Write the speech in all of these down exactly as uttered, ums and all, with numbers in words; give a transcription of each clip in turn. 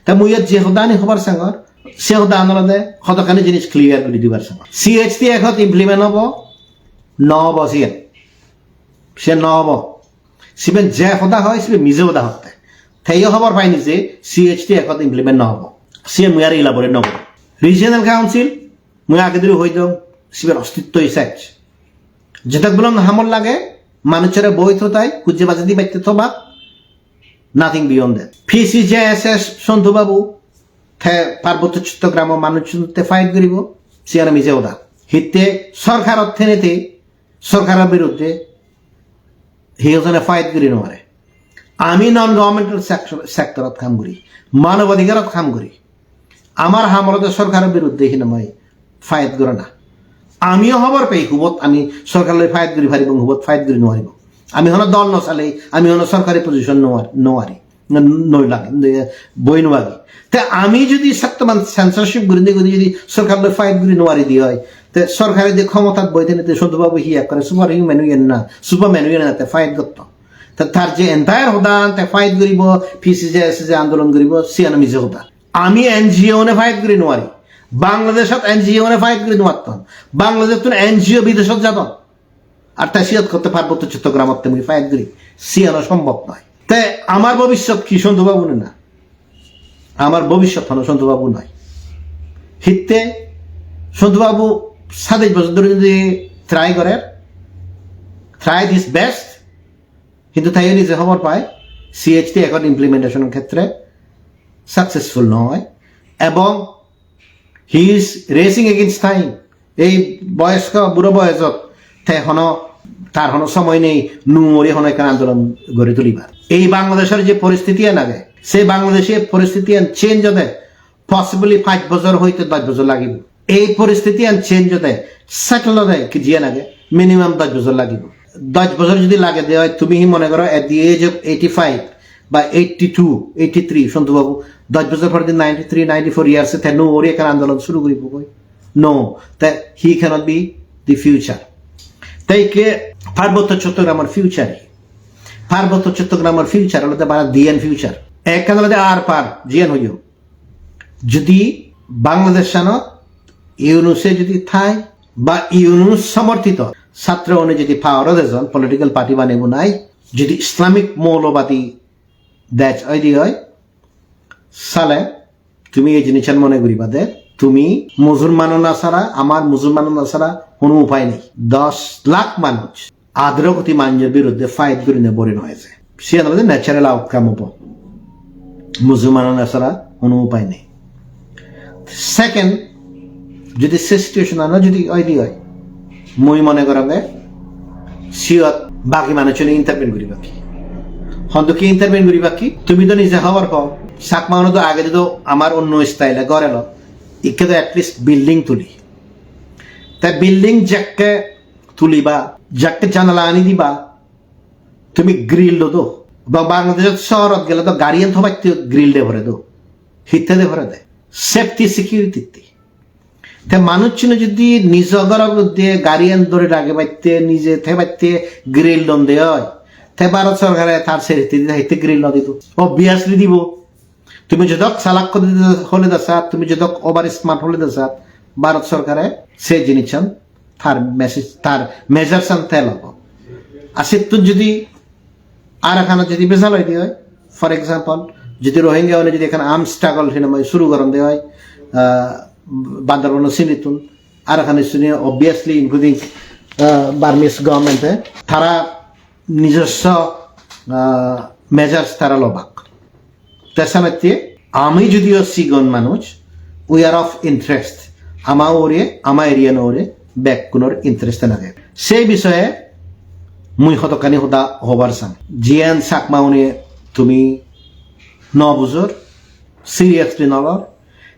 Te mui iyot je hodani hobar sangor, se hodan olode hodokkani jinis clear guri dibar sangor. C H T Act implement obo, no obo siyen. Siyen no obo. Siben je hoda hoi, siben mije hoda hotte. Te iyo hobor paini je C H T Act implement no obo. Siyen mui ar elaborate no gorim. Regional Council, mui age duri hoi dong, siben ostitto i sej. Jetak bulon hamot lage, manuchore boi thotai, kujje baje di batte thobak, nothing beyond that. P C J S S Sontu Babu, te Parbotto Chottogramo manuchun te fight guribo, siyan mije hoda. Hitte sorkarot thenete, sorkaror biruddhe, hi hojone fight guri no pare. Ami non governmental sector, sectorot kam guri, manobadhikarot kam guri. Amar ham olode sorkaror biruddhe hinamai fight gorana. Amiyo hobor pei hubot ami sorkar loi fight guri paribong, hubot fight guri no paribong. Ami hono dol no salei, ami hono sorkari position no ar-, no ari. No, no lage, no, boi no agi. Te ami jodi sattoman censorship guri ne guri jodi sorkar loi fight guri no ari di oi, te sorkare je khomotat boi thene te Sontu Babu hi ekkore super human oiyen na, superman oiyen na te fight gotto. Te tar je entire hodan te fight guribo, P C J S S je andolon guribo, siyan mije hoda. Ami N G O ne fight guri no pari. Bangladeshot N G O ne fight guri no patton. Bangladesh tun N G O bideshot jadon. Ar te siyot kotte Parbotto Chottogramot te mui fight guri. Siyano sombhob noi. Te amar bobissot ki Sontu Babu ne na? Amar bobissot hono Sontu Babu noi. Hitte Sontu Babu sadej bojor dhori jodi try gorer, tried his best, hintu taiyo nije hobor pai, C H T Act implementation khetre successful noi, ebong he is racing against time. Ei boyosko, buro boyosot te hono, tar hono somoy nei, nuo guri hono ekkan andolon gori tulibar. Ei Bangladeshor je poristitiyan age, se Bangladeshe poristitiyan change ode possibly pach bojor hoite dosh bojor lagibo. Ei poristitiyan change ode, settle ode ki jiyan age, minimum dosh bojor lagibo. Dosh bojor jodi lage de oi, tumi hi mone goro at the age of eighty-five ba eighty-two, eighty-three, Sontu Babu, dosh bojor pore di ninety-three, ninety-four years e te nuo guri ekkan andolon suru guribo goi? No, te he cannot be the future. Te ikke Parbotto Chottogramor future hi? Parbotto Chottogramor future olode bara diyan future. Ekkan olode ar par, jiyan hoyo. Jodi Bangladeshanot Yunuse jodi thai ba Yunus somorthito satro une jodi power-ot ejon, political party banebo nai, jodi Islamic moulobadi dej oide oi, sale tumi ei jinissan mone guriba de, tumi Musulmano na sara, amar Musulmano na sara hono upai nei. Dosh lakh manuj, adharo koti manujor biruddhe fight gurinei bori no eje. Siyan olode natural outcome obo. Musulmano na sara hono upai nei. Second, jodi se situation ano jodi oide oi, mui mone goronge siyot bagi manuchune intervene guribak ki? Hondokke intervene guribak ki? Tumi do nije hobor po, Chakma uno do agedi do amar onno style e ghor elo, ikke do at least building tuli. Te building jekke tuliba, jekke janala ani diba, tumi grill do do. Ba Bangladeshot sohorot gele do gariyan thobatte grill de pore do. Hitte de pore de? Safety security te. Te manuchune jodi nijo ghoror moddhe gariyan dhori ragebatte, nije thebatte grill don de oi, te Bharat sorkare tar safety dite hitte grill no dibo? Obviously dibo. Tumi jodok chalak hole de sat, tumi jodok over smart hole de sat, Bharat sorkare se jinissan tar message, tar measures an te lobo. Ar settun jodi Arakanot jodi besal oide oi, for example, jodi Rohingya une jodi ekkan armed struggle hinamai suru goron de oi, ah, Bandarban o sinitun, Arakan sini obviously including, ah, Burmese government e, tara nijosso, ah, measures tara lobak. Te senotte ami jodio sigon manuj, we are of interest. Ama ugure, ama area no ugure, bekkunor interest age. Sei bisoye mui hodokkani hoda hobar sang. Jiyan Chakma une tumi no bujor, seriously no lor,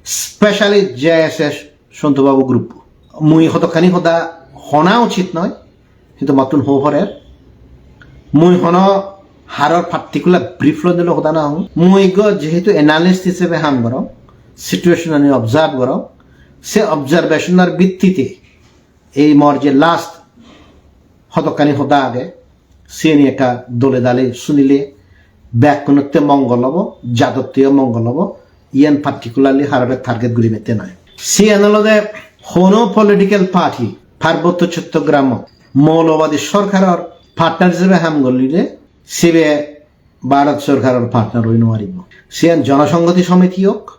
specially J S S Sontu Babu group. Mui hodokkani hoda hona uchit noi, hintu mottun ho porer. Mui hono haror particular brief loi dilo hoda no hong. Mui go jehetu analyst hisebe ham gorong, situation ani observe gorong, se observation or bittite ei mor je last hodokkani hoda age, siyeni ekka dole dale sunile bekkunotte mongol obo, jadotteyo mongol obo, Iyan particularly harore target guri bette noi. Siyan olode hono political party Parbotto Chottogramot moulobadi sorkaror partner hisebe ham gorile sibe Bharat sorkaror partner oi no paribo. Siyan Jonosonghoti Somiti ok,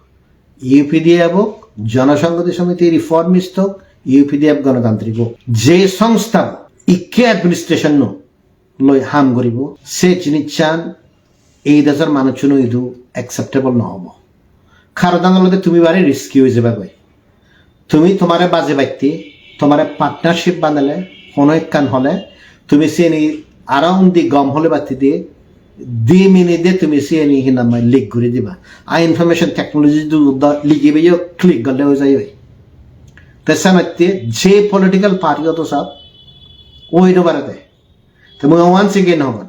U P D F ok, Jonosonghoti Somiti reformist ok, U P D F gonotantrik ok, je songstha ikke administration no loi ham guribo, se jinissan ei dejor manuchchuno idu acceptable no obo. Karon olode tumi bare risky oi jeba goi. Tumi tomare bajebatte, tomare partnership banele, hono ekkan hole, tumi siyeni aro undi gom hole batte diye, di minute de tumi siyeni hi nang hoi leak guri diba. Ar information technology du do ligibe yo click gorle oi jai oi. Te senotte je political party oto sab, oi do barede. Te mui once again hobar,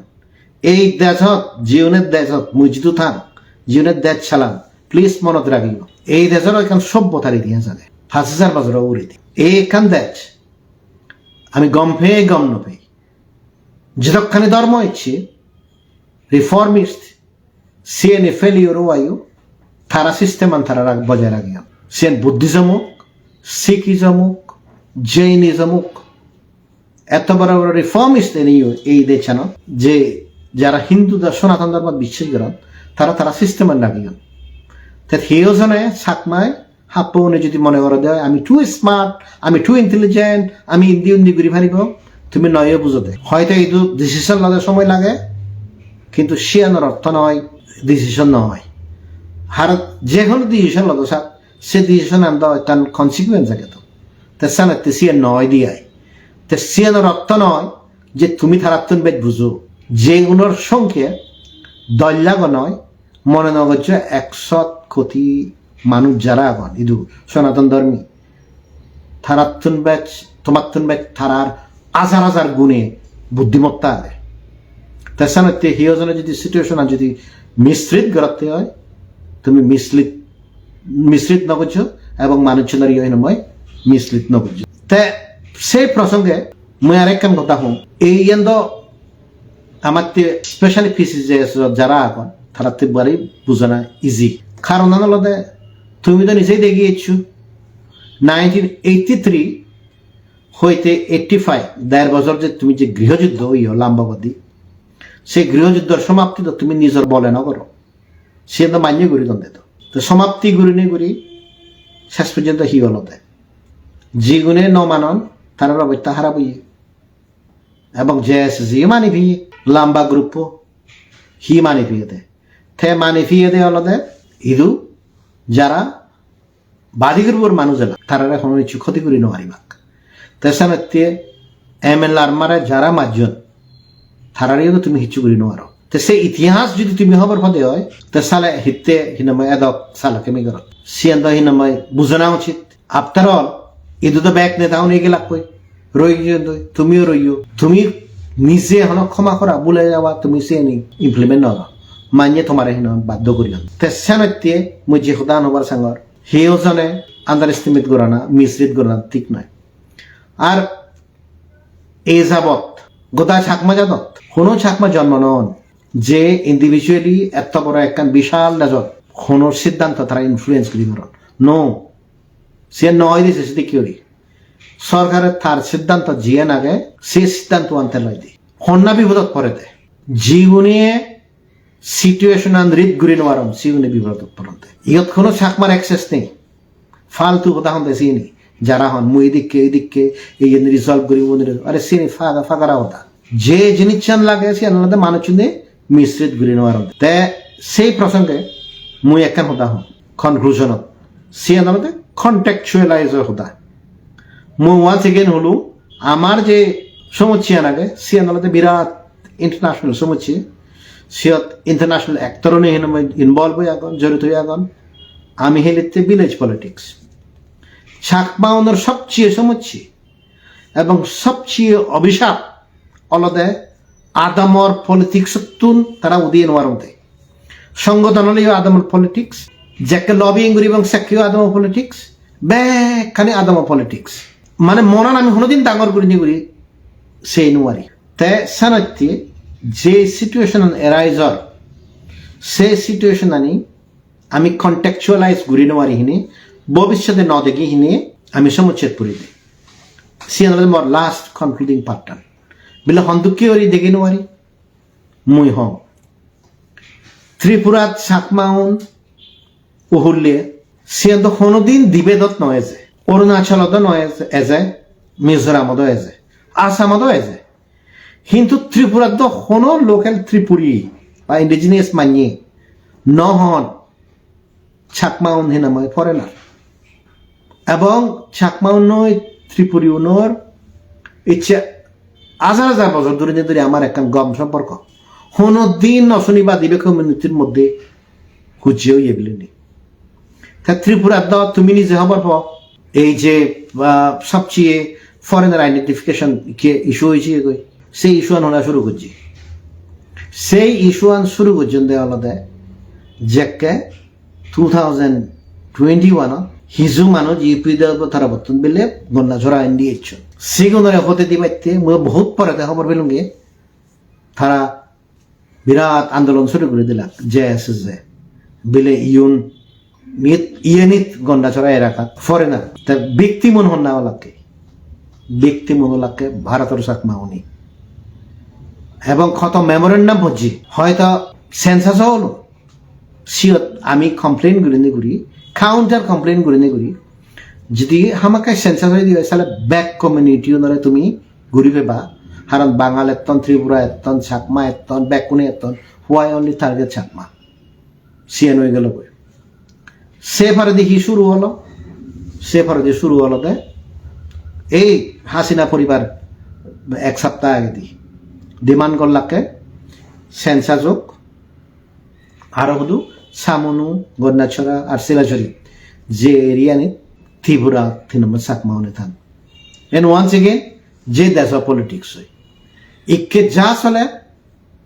ei dejot, jiune dejot mui jidu thang, jiune dej chalan, please monot ragiyo. Ei dejor ekkan sobbhotar itihas age, paanch hajar bojoro uguredi. Ei ekkan dej, ami gom pei, gom no pei, jedokkani dhormo ecche, reformist, siyeni failure obayo, tara system an tara rag-, bojai ragiyon. Siyen Buddhism ok, Sikhism ok, Jainism ok, eto boro boro reformist eniyo ei dejchanot, je jara Hindu da Sanatan dhormot biswas goron, tara tara system an ragiyon. Te hiyo jone Chakmai happo une jodi mone gorode oi, "Ami too smart, ami too intelligent, ami indi undi guri paribo," tumi noyo bujode. Hoyto idu decision lode somoy lage, kintu siyanor ortho noi decision no oi. Har je hono decision lodo sir, se decision an do ekkan consequence age to. Te senotte siyan no oi de ai. Te siyanor ortho noi je tumi tarattun bej bujo. Je unor songkhe dosh lakh o noi, mone no gojjo ekshot koti manuj jara agon idu Sanatan dhormi, tarattun bej, tomattun bej tarar hajar hajar gune buddhimotta age. Te senotte hiyo jone jodi situation an jodi misread gorotte oi, tumi mislead, misread no gojjo ebong manuchchunor iye hinamai mislead no gojjo. Te se prosonge mui arekkan hoda hong, ei iyen do amatte specially P C J S jara agon, taratte bari bujana easy. Karonan olode tumi do nijei degi eccho, nineteen eighty-three hoite eighty-five, der bojor je tumi je grihojuddho oiyo lamba badi, se grihojuddhor somapti do tumi nijor bole no goro. Siyen do manye guri don de do. To somapti gurinei guri ses porjonto hi olode? Jigune no manon, tarar obosta harap oye. Ebong J S S mani piye, lamba group-o hi mani piyede? Te mani piyede olode idu jara badi group-or manuj ela, tarare hono hissu khoti guri no paribak. Te senotte M L A-r mare jara majjon, tarareyo to tumi hissu guri no paro. Te se itihas jodi tumi hobor pode oi, te sale hitte hinamai edok salakemi gorot? Siyan do hinamai bujana uchit. After all, idu do bek neta un ege lakkoi. Roi giyondoi, tumiyo roiyo. Tumi nije hono khoma gora bhule jawa, tumi siyeni implement no goro. Manye tomare hino baddo guriyon. Te senotte mui je hodan hobar sangor, hiyo jone underestimate gorana, misread gorana thik noi. Ar ei jabot goda Chakma jadot hono Chakma jonmo no on je individually etto boro ekkan bishal dejot hono siddhanto tara influence guri paron. No, siyan no oide se sedokke guri. Sorkare tar siddhanto jiyan age, se siddhanto an te loide. Honna bipodot porede. Jigune situation an read guri no paron, sigune bipodot poronde. Iyot hono Chakmar access nei. Faltu hoda honde sini. Jara hon, mui idikke, idikke, iyen resolve guri, undi resolve. Are sini faga, fagara hoda. Je jinissan lage, siyan olode manuchune misread guri no paron. Te sei prosonge mui ekkan hoda hon. Conclusion-ot. Siyan olode contextualize-or hoda. Mui once again holu, amar je somossyan age, siyan olode birat international somossya. Siyot international actor-une hinamai involve oi agon, jorito oi agon. Ami helitte village politics. Chakma unor sobcheye somossya ebong sobcheye obhishap olode adamor politics-ottun tara udiye no paronde. Songothon oleyo adamor politics, jekke lobbying guribong sekkeyo adamor politics, bekkani adamor politics. Mane monan ami honodin dangor gurinei guri sei no pari. Te senotte je situation an arise or, se situation ani ami contextualize guri no pari hine, bobissote no degi hine ami somossat puri de. Siyan olode mor last concluding part-an. Bile hondokke guri degi no pari? Mui hong. Tripurat Chakmaun uhulle, siyan do honodin debate-ot no eje. Arunachalot do no eje, eje, Mizoramot do eje, Assamot do eje. Hintu Tripurat do hono local Tripuri ba indigenous manye no hon Chakmaun hinamai foreigner. Ebong Chakmaunnoi Tripuriunor icche hajar hajar bojor dhuri dhuri amar ekkan gom somporko. Hono din no suniba dibe community-r moddhe hujje oye bilini. Ta Tripurat do tumi nije hobor po, ei je, ah, sobcheye foreigner identification ke issue oye goi, sei issue-an hona shuru gojje. Sei issue-an shuru gojjonde olode jekke two thousand twenty-one-ot hiju manuj U P de tarabottun bile Gandachara indi ecchon. Sigunore hote dibatte mui bohut porede hobor pelunge, tara birat andolon suru guri dilak, J S S A. Bile iyun nit, iyenit Gandachara elakat foreigner. Te victim-un honna olakke? Victim-un olakke Bharotor Chakmauni. Ebong hoto memorandum hojje, hoito census-o olo. Siyot ami complain gurinei guri, counter complain gurinei guri, jodi hamakkai census oi diye, sale bek community-unore tumi guri peba. Haron Bangal etton, Tripura etton, Chakma etton, bekkune etton. Why only target Chakma? Siyan oi gelo goi. Se poredi hi suru olo? Se poredi suru olode ei Hasina poribar ek sapta agedi demand gollakke census ok, aro hudu Chamunu, Gandachara ar Silachari, je area-nit Tripura tin nombor Chakmaune than. And once again, je dejo politics oi, ikke ja sole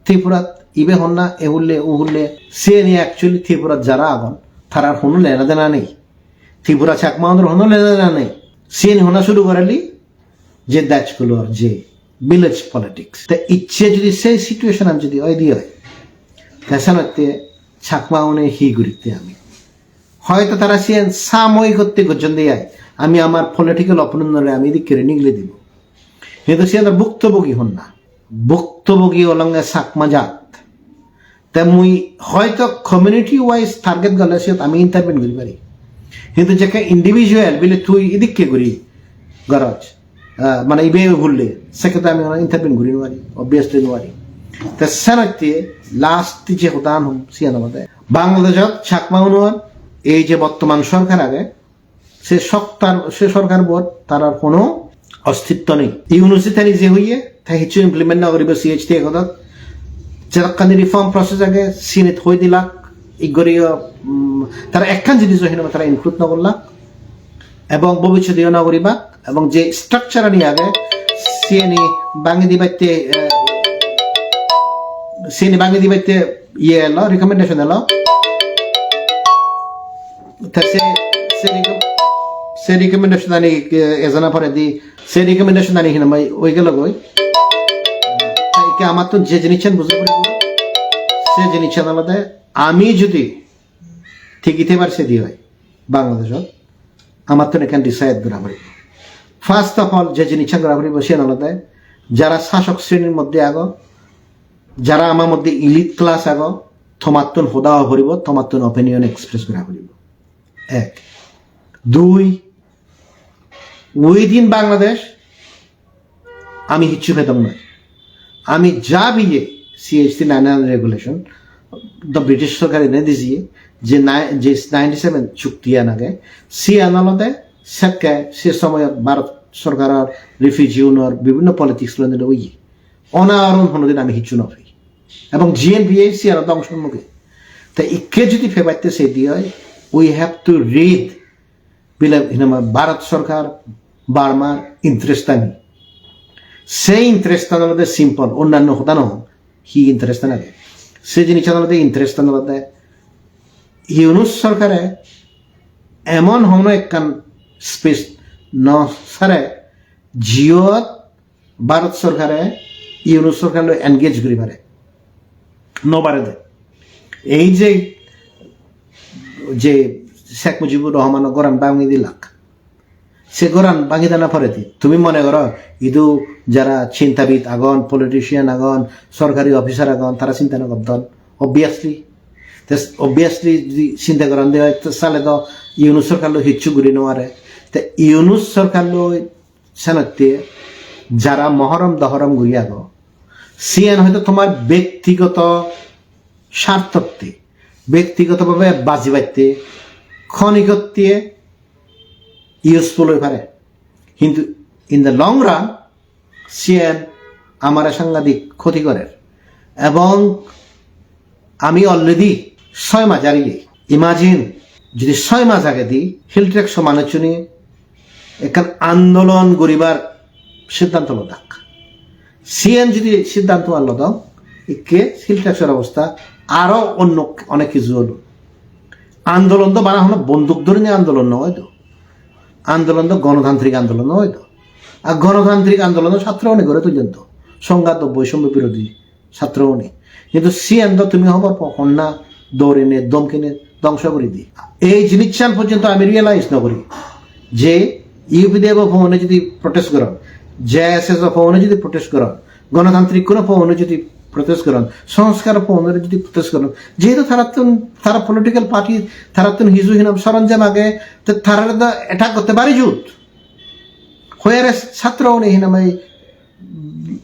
Tripurat, ibe honna, e hulle, u hulle, siyeni actually Tripurat jara agon, tarar hono lena dena nei. Tripura Chakmaunor hono lena dena nei. Siyeni honna suru goreli, je dajkulor je village politics. Te icche jodi sei situation-an jodi oi di oi, te senotte Chakmaune hi guritte ami? Hoito tara siyen samoyikotte gojjonde ai. Ami amar political opponent-ore ami edikke guri nigile dibo. Hintu siyen bhuktobogi honna? Bhuktobogi olonge Chakma jat. Te mui hoito community wise target gole siyot ami intervene guri pari. Hintu jekke individual bile tui idikke guri goroj, ah, mane ibe hulle, sekke ami hono intervene guri no pari, obviously no pari. Te senotte last je hodan hom siyan olode Bangladeshot Chakmaunor ei je bottoman sorkar age, se soktar, se sorkar bot tarar hono ostitto nei. Yunus-e tani je hoye, te hissu implement no guribo C H T Act-ot. Jedokkani reform process age, sinit hoi dilak, iggoriyo, um, tara ekkan jinis o hinamai tara include no gollak, ebong bobissoteyo no guribak, ebong je structure ani age, siyeni bangi dibatte, eh, siyeni bangi dibatte iye elo, recommendation elo. Ta se, se recom-, se recommendation ani, eh, ejana poredi, se recommendation ani hinamai oi gelo goi. Ta ikke amattun je jinissan buja poribo, se jinissan olode ami jodi tigi thebar sedi oi Bangladeshot, amattun ekkan decide gora poribo. First of all, je jinissan gora poribo, siyan olode jara sasok srenir moddhe ago, jara ama moddhe elite class ago, tomattun hoda hoi poribo, tomattun opinion express gora poribo. Ek. Dui, within Bangladesh, ami hissu pedong noi. Ami ja biye C H T nine hundred regulation, the British sorkar ene dijiye, je ni-, je ninety-seven chukti an age, siyan olode sekke se somoyot Bharot sorkaror refugee unor bibhinno politics loinei oye. Onaron honodin ami hissu no pei. Ebong G N P A siyan dongshor muge. Te ikke jodi pebatte sedi oi, we have to read bile hinamai Bharat sorkar, Burmar interest ani. Se interest an olode simple, onnanno hoda no, hi interest an age. Se jinissan olode interest an olode Yunus sorkare emon hono ekkan space no sare, jiyot Bharat sorkare Yunus sorkar loi engage guri pare. No pare de. Ei je je Sheikh Mujibur Rahmano goran bangi dilak. Se goran bangi dana poredi tumi mone goro idu jara chintabid agon, politician agon, sorkari officer agon, tara chinta no gotton? Obviously. Te obviously jodi chinta goron de oi, te sale do Yunus sorkar loi hissu guri no pare. Te Yunus sorkar loi senotte jara mohorom dohorom guri ago, siyan hoyto tomar bektigoto swarthotte, bektigoto bhabe bajibatte, khonikotte useful oi pare. Hintu in the long run, siyan amare sangadik khoti gorer. Ebong ami already soy maj ariyei. Imagine, jodi soy maj agedi Hill Tracts-o manuchchune ekkan andolon guribar siddhanto lodak. Siyan jodi siddhanto an lodong, ikke Hill Tracts-or obosta aro onno onek hissu olo. Andolon do bana hono bonduk dhorinei andolon no oi do. Andolon do gonotantrik andolon no oi do. Ar gonotantrik andolon do satro une gori tulon do. Songhat do boisomyo birodhi satro une. Hintu siyan do tumi hobor po honna dorine, domkine dongso guri di. Ei jinissan porjonto ami realize no guri je U P D F-o phone-e jodi protest goron, J S S-o phone-e jodi protest goron, gonotantrik hono phone-e jodi protest goron, Sanskar phone-e jodi protest goron, jehetu tarattun, tara political party, tarattun hissu hinam soronjam age, te tarare do attack gotte pari jut. Hoyare satro une hinam ei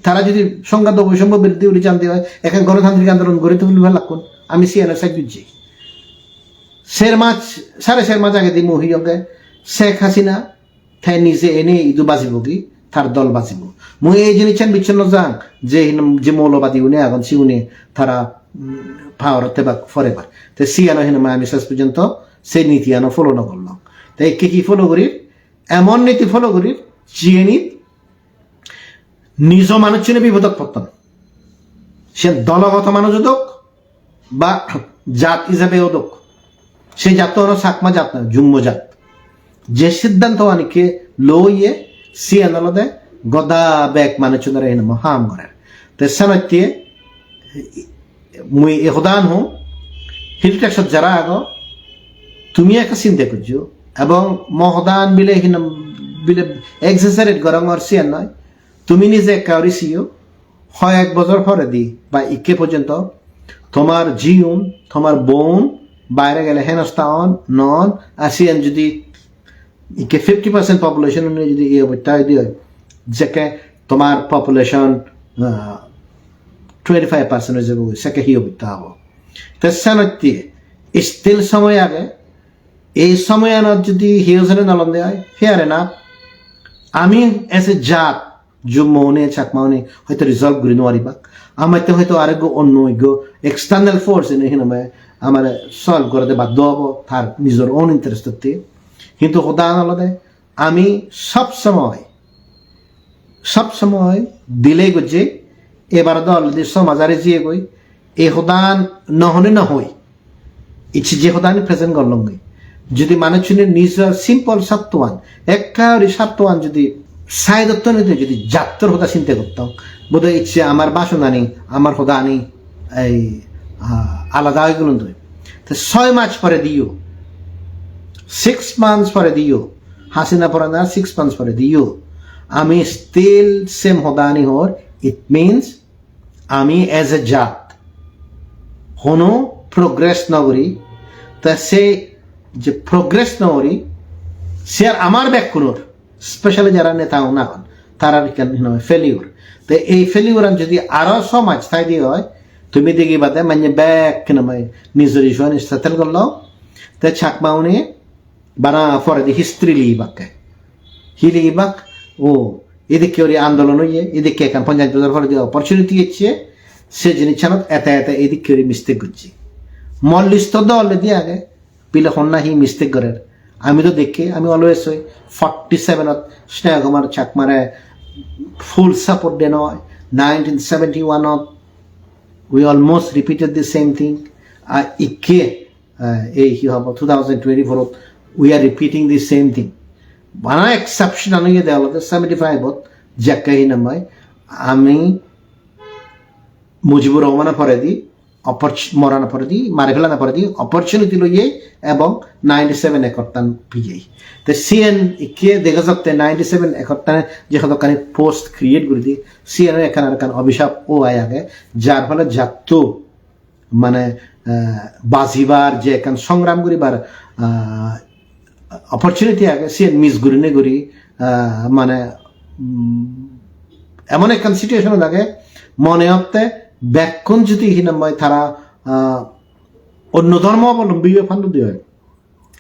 tara jodi songhat do boisomyo birodhi uri jande oi, ekkan gonotantrik andolon gori tuli pelakkun, ami siyan side gojji. Ser maj, sare ser maj agedi mui hoyonge, Sheikh Hasina te nije ene idu bajibo ki, tar dol bajibo. Mui ei jinissan bicchon no jang je hinam, je moulobadi une agon, siune tara, mm, power-ot thebak forever. Te siyano hinamai ami ses porjonto se nitiyano follow no gorlong. Te ikke hi follow gorir? Emon niti follow gorir, jiyenit nijo manuchchune bipodot potton. Siyen dologoto manuj odok ba jat ijebe odok. Se jatto hono Chakma jat noi, Jummo jat. Je siddhanto anikke loye, siyen olode goda bek manuchchunore hinamai ham gorer. Te senotte mui e hodan hom, Hill Tracts-ot jara ago, tumi ekka sinte gojjo, ebong mo hodan bile hinam, bile exaggerate gorongor siyan noi, tumi nije ekka guri siyo, hoyek bojor poredi ba ikke porjonto tomar jiun, tomar boun baire gele henosta on, non, ar siyan jodi ikke fifty percent population-une jodi ei obosta oide oi, jekke tomar population, ah, twenty-five percent oi jebo, sekke hi obosta obo? Te senotte still somoy age, ei somoyanot jodi hi hojone no londe oi, fair enough. Ami as a jat, Jummo-une, Chakma-une hoito resolve guri no paribak. Amatte hoito arekko onno ekko external force ene hinamai amare solve gorede baddo obo, tar nijor own interest-otte. Hintu hodan olode ami sob somoy, sob somoy delay gojje, ebar do already so maj ari jiyegoi, ei hodan no hone no hoi. Icche je hodani present gorlonge. Jodi manuchchune nijor simple sattoan, ekka guri sattoan jodi side-ottun jodi jattor hoda sinte gotton, bodoi icche amar bhashonani, amar hodani ei, ah, alada oi gelondoi. Te soy maj porediyo, six months porediyo, Hasina poranar six months porediyo, ami still same hodani hor, it means ami as a jat hono progress no guri, te se je progress no guri, siyan amar bekkunor, specially jara neta un agon, tarar ekkan hinamai failure. Te ei failure-an jodi aro so maj thaide oi, tumi degibade manye bek hinamai nijor issue-ani settle gorlong, te Chakma-une bana poredi history ligibakke. Hi ligibak? O, edikke guri andolon oye, edikke ekkan ponjash bojor poredi opportunity ecche, se jinissanot ete ete edikke guri mistake gocche. Mo list-ot do already age, bile honna hi mistake gorer. Ami do dekke, ami always hoi, forty-seven-ot Sneha Kumar Chakmare full support deno oi, nineteen seventy-one-ot we almost repeated the same thing. Ar ikke, eh, ei hi hobo, two thousand twenty-four-ot we are repeating the same thing. Bana exception-an oyede olode seventy-five-ot jekke hinamai ami Mujibur Rahmano poredi oppor-, morana poredi, mari felana poredi opportunity loye ebong ninety seven acre tan peye. Te siyen ikke dega jatte ninety seven acre tane je hodokkani post create guri di, siyen ekkan ar ekkan obhishap o ai age, jar phole jatto mane, eh, bajibar je ekkan songram guribar, ah, opportunity age, siyen miss gurine guri, ah, mane, mm, emon ekkan situation age, mone hotte bekkun jodi hinamai tara, ah, onno dhormo obolombi oye pallodi oi,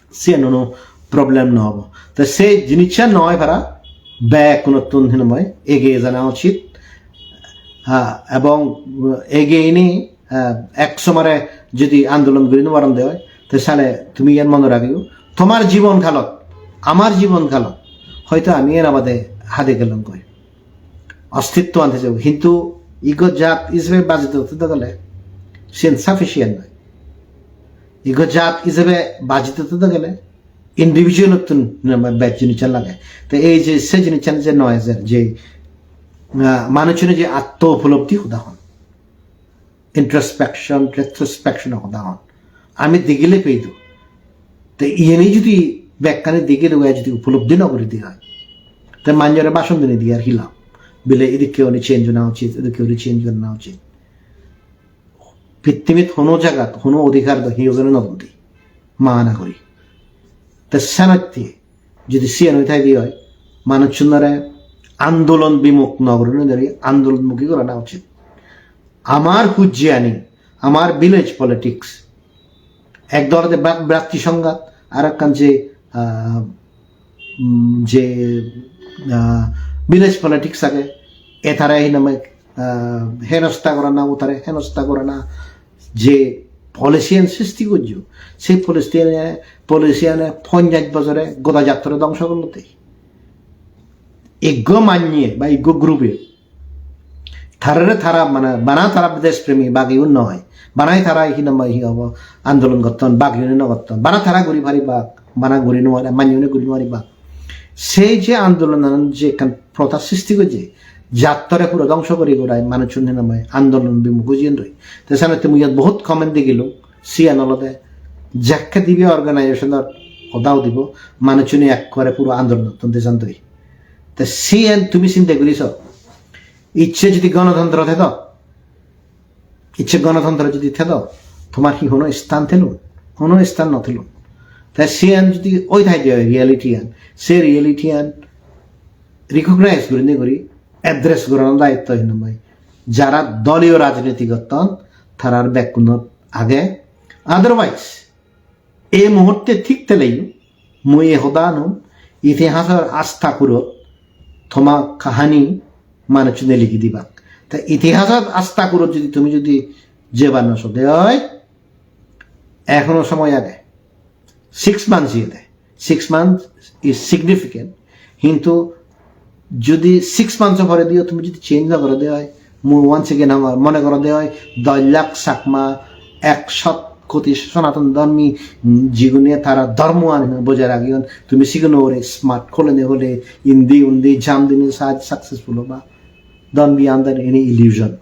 siyen hono problem no obo. Te se jinissan no oi para, bekkunottun hinamai ege jana uchit. Ha, ebong ege ini, ah, ek somare jodi andolon guri no paron de oi, te sale tumi iyan mone ragiyo, tomar jibon kalot, amar jibon kalot, hoyto ami era bade hade gelong goi. Ostitto ante jebo. Hintu iggo jat ijebe baji thode gele, siyen sufficient noi. Iggo jat ijebe baji thode gele, individual ottun bej jinissan lage. Te ei je se jinissan je noi ejer, je, ah, manuchune je atto upolobdhi hoda hon, introspection, retrospection hoda hon. Ami digile peidu. Te iyeni jodi bekkani digile oi jodi upolobdhi no guri di oi, te manjore bashon dine di ar hi lab? Bile idikke oni change ona uchit, idikke oni change ona uchit. Pittimit hono jagat hono odhikar do hiyo jone no dun di, mana guri. Te senotte jodi siyan oi thai di oi, manuchunore andolon bimukh no gurinei dori andolon mukhi gorana uchit. Amar hujjiyani, amar village politics, ek dol ode bra-, bratri songhat, ar ekkan je, ah, mm, je, ah, village politics age, etare hinamai, ah, henosta gorana, utare henosta gorana, je policy an sristi gojjo, se policy an, policy an ponchas bojore goda jattore dhongso gorlo de. Iggo manye ba iggo group e tarare tara mane bana tara desh premi, bagiun noi. Bana tara hi namba hi obo, andolon gotton, bagiune no gotton. Bana tara guri paribak, bana guri no pare, manyune guri no paribak. Sei je andolonan je ekkan protha sristi gojje, jattore puro dhongso guri gurai manuchun hi namba andolon bimukh oiyon doi. Te senotte mui iyot bohut comment degilung, siyan olode jekke dibe organization-or hoda udibo, manuchune ekkore puro andolonottun dejan doi. Te siyan tumi sinte guri so. Icche jodi gonotontro thedo, icche gonotontro jodi thedo, tomar hi hono sthan thelun? Hono sthan no thelun. Te siyan jodi oi thai de oi reality an, se reality an recognize gurinei guri address gorana daitto hinamai jara doliyo rajniti gotton, tarar bekkunot age. Otherwise, ei muhurte thik teleyo mui ei hodagan itihasor asta kurot toma kahani manuchune ligi dibak. Ta itihasor asta kurot jodi tumi jodi jebar no sode oi, ekhono somoy age. Six months iyede. Six months is significant. Hintu jodi six months-o pore diyo tumi jodi change no gorode oi, mui once again amar mone gorode oi, dosh lakh Chakma, ek shot koti Sanatan dhormi, mm, jigune tara dhormo ani bojai ragiyon, tumi sigune ore smart khole ne hole, indi undi jam dine sa-, successful oba. Don't be under any illusion.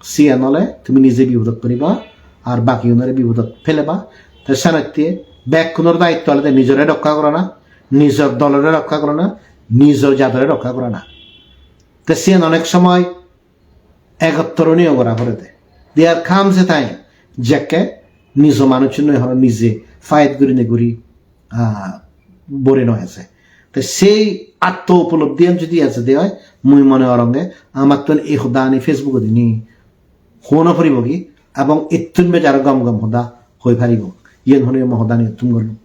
Siyan ole tumi nije bipodot poriba, ar bakiunore bipodot peleba. Te senotte bekkunor daitto olode nijore rokka gorana, nijor dolore rokka gorana, nijor jadore rokka gorana. Te siyan onek somoy egottor oinei gora porede. There comes a time, jekke nijo manuchunoi horo nije fight gurinei guri, ah, bore no eje. Te sei atto upolobdhiyan jodi ejede oi, mui mone goronge amattun ei hodani Facebook-ot dinei hona poribogi, ebong ittun bej aro gom gom hoda hoi paribo. Iyen honei mo hodani ittun gorlung.